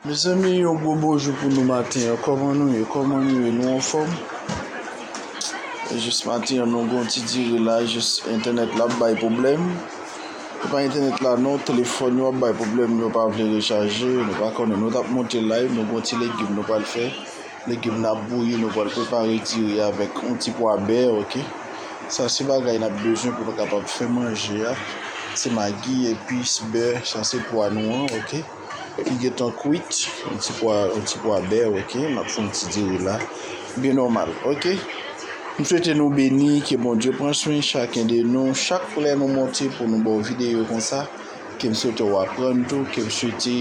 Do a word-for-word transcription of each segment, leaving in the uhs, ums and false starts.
Mezanmi, yon gwo bonjou pou nou maten an. Kòman nou ye? Kòman nou ye? Nou anfòm? Jis maten an, nou gon ti diri la, jis entènèt la ap bay pwoblèm. Se pa entènèt la non, telefòn yo ap bay pwoblèm, yo pa vle rechaje, nou pa konnen. Nou t ap monte live, nou gon ti legim nou pral fè. Legim n ap bouyi, nou pral prepare diri avèk yon ti pwa bè, oke? Sa se bagay n ap bezwen pou nou kapab fè manje a. Se magi, epis, bè, sa se pwa nou an, oke? Ki gentan kwit, yon ti pwa, yon ti pwa bè, oke? M ap fè yon ti diri la. Byen nòmal, oke? M swete nou beni, ke Bondye pran swen chaken de nou, chak lè nou monte pou nou ba w videyo konsa, ke m swete w aprann tou, ke m swete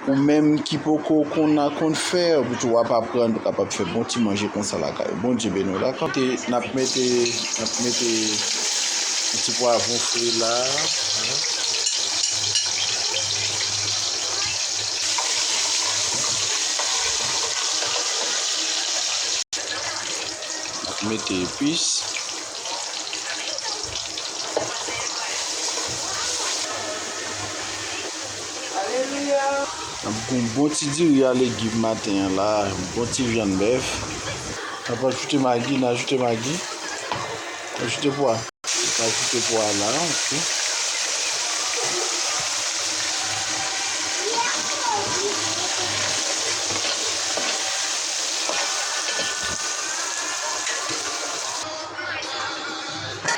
ou menm ki poko konn a konn fè, pou tou w ap aprann, pou kapab fè bon ti manje konsa lakay ou. Bondye beni w, dakò? Te, n ap mete, n ap mete yon ti pwavwon fre la. N ap mete epis. N ap gon bon ti diri a legim maten an la, yon bon ti vyann bèf. N ap ajoute magi, n ajoute magi. Ajoute pwa. N ajoute pwa la, oke.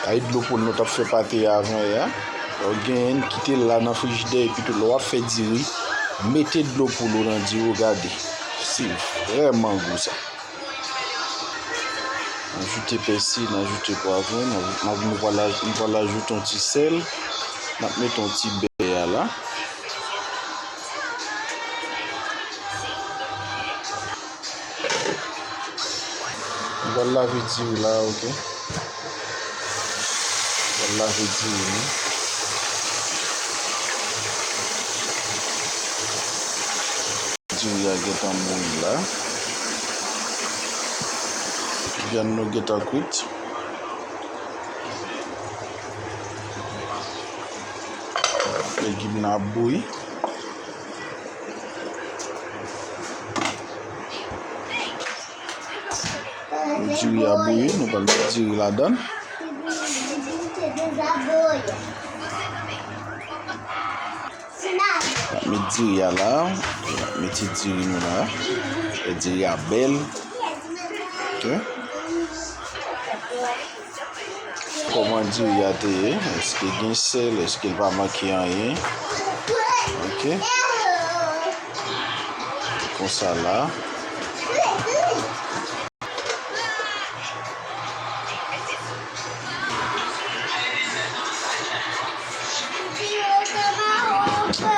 Ay dlo poul nou t ap fè pate a avan yè a. Lè w genyen, kite l la nan frijidè, epi tou lè w ap fè diri, mete dlo poul ou nan diri w, gade. Se vrèman gou sa. N ajoute pèsi, n ajoute pwavwon, n aj-, n aj-, nou pral aj-, nou pral ajoute yon ti sèl, n ap mete yon ti bè a la. Nou pral lave diri la, oke? Nou pral lave diri nou. Diri a gentan bouyi la. Vyann nou gentan kwit. Legim nan ap bouyi. Diri a bouyi, nou pral met diri ladan. N ap met diri a la, n ap mete diri nou la. E diri a bèl. Oke. Kòman diri a te ye? Èske gen sèl? Èske l pa manke anyen? Oke. Konsa la.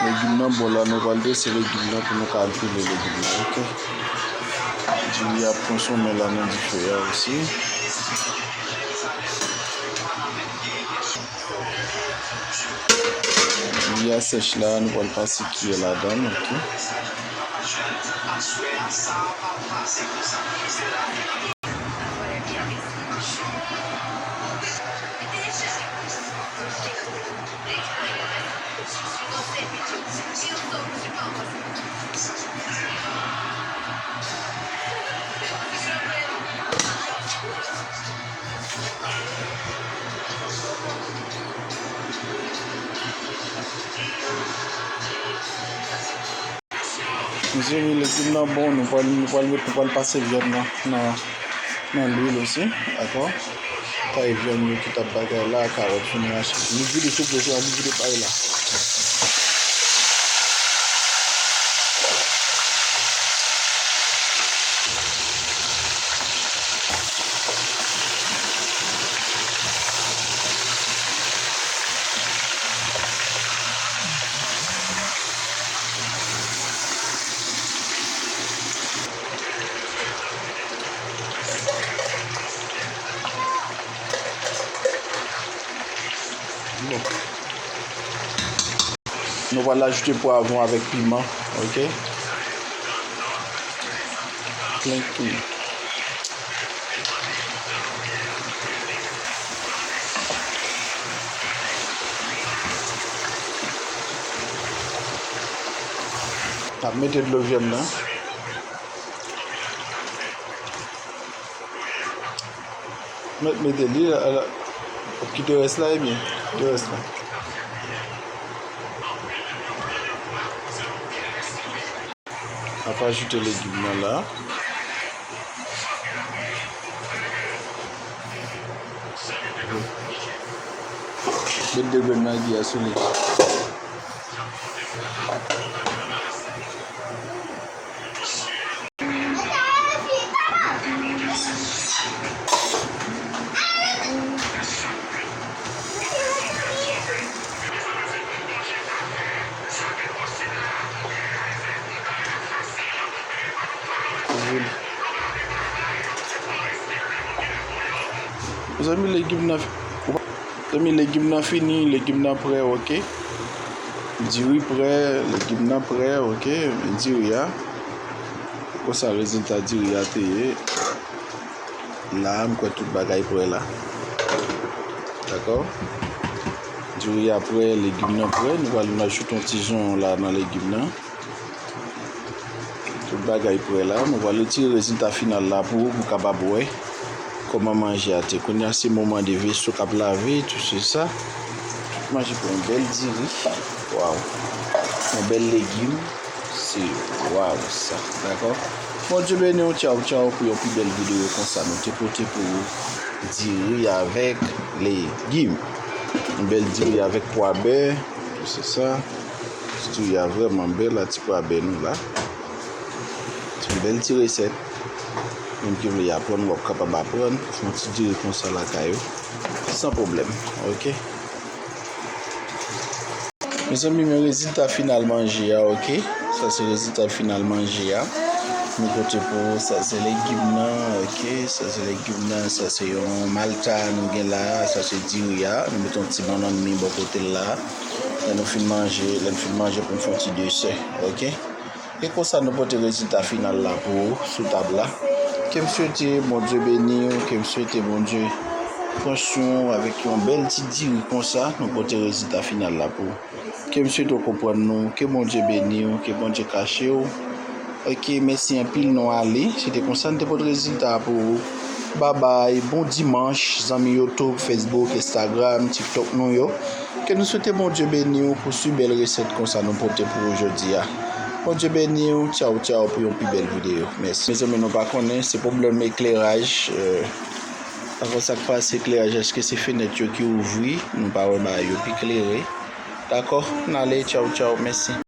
Legim nan bon la, nou pral drese legim nan pou nou ka pile legim nan, oke? Diri a ap konsonmen la nan dife a osi. Diri a sèch la, nou pral pase kiyè ladan l, oke? Mezanmi, legim nan bon, nou pral, nou pral met, nou pral pase vyann nan, nan, nan lwil osi, dakò? Tay vyann yo ki t ap bagay la, kawòt fin rache. Nou vide sou gwo, se yon vide pay la. Bon. Nou pral ajoute pwavwon avèk piman, oke? Plen tou. Ap mete dlo vyann nan. Mèt mete li la, la. W ap kite rès la, ebyen. Kite rès la. Ap ajoute legim nan la. Met de grenn magi a sou li. Mezanmi, legim nan, mezanmi, legim nan fini, legim nan prè, oke. Diri prè, legim nan prè, oke. Men diri a, konsa rezilta diri a te ye. La, m kwè tout bagay prè la. Dakò? Diri a prè, legim nan prè. Nou pral ajoute yon ti jon la nan legim nan. Tout bagay prè la. Nou pral retire rezilta final la pou ou, pou w kapab wè kòman manje a te. Kounye a, se moman de veso k ap lave, tout se sa. Tout manje pou yon bèl diri. Waw. Yon bèl legim. Se waw sa. Dakò? Bondye beni w. Tchaw, tchaw, pou yon pi bèl videyo konsa nou te pote pou ou. Diri avèk legim. Yon bèl diri avèk pwa bè. Tout se sa. Ti diri a vrèman bèl la, ti pwa bè nou la. Se yon bèl ti resèt. Moun ki vle aprann, w ap kapab aprann pou fè yon ti diri konsa lakay ou. San pwoblèm. Oke? Mezanmi, men rezilta final manje a, oke? Sa se rezilta final manje a. Nou pote pou ou, sa se legim nan, oke? Sa se legim nan, sa se yon malta nou gen la, sa se diri a. Nou mete yon ti bannann mi bò kote l la. Lè nou fin manje, lè n fin manje pou n fè yon ti desè, oke? E konsa nou pote rezilta final la pou ou sou tab la. Ke m swete Bondye beni w, ke m swete Bondye pran swen w avèk yon bèl ti diri konsa, nou pote rezilta final la pou ou. Ke m swete w konprann nou, ke Bondye beni w, ke Bondye kache w. Oke, mèsi anpil, nou ale. Se te konsa n te pote rezilta a pou ou. Babay, bon dimanch, zanmi YouTube, Facebook, Instagram, TikTok nou yo. Ke nou swete Bondye beni w pou si bèl resèt konsa nou pote pou ou jodi a. Bondye beni w, tchaw, tchaw, pou yon pi bèl videyo. Mèsi. Mezanmi, nou pa konnen, se pwoblèm ekleraj. Euh, pa konn sa k pase, ekleraj, èske se fenèt yo ki ouvri? Nou pa wè bagay yo pi klere. Dakò? N ale, tchaw, tchaw, mèsi.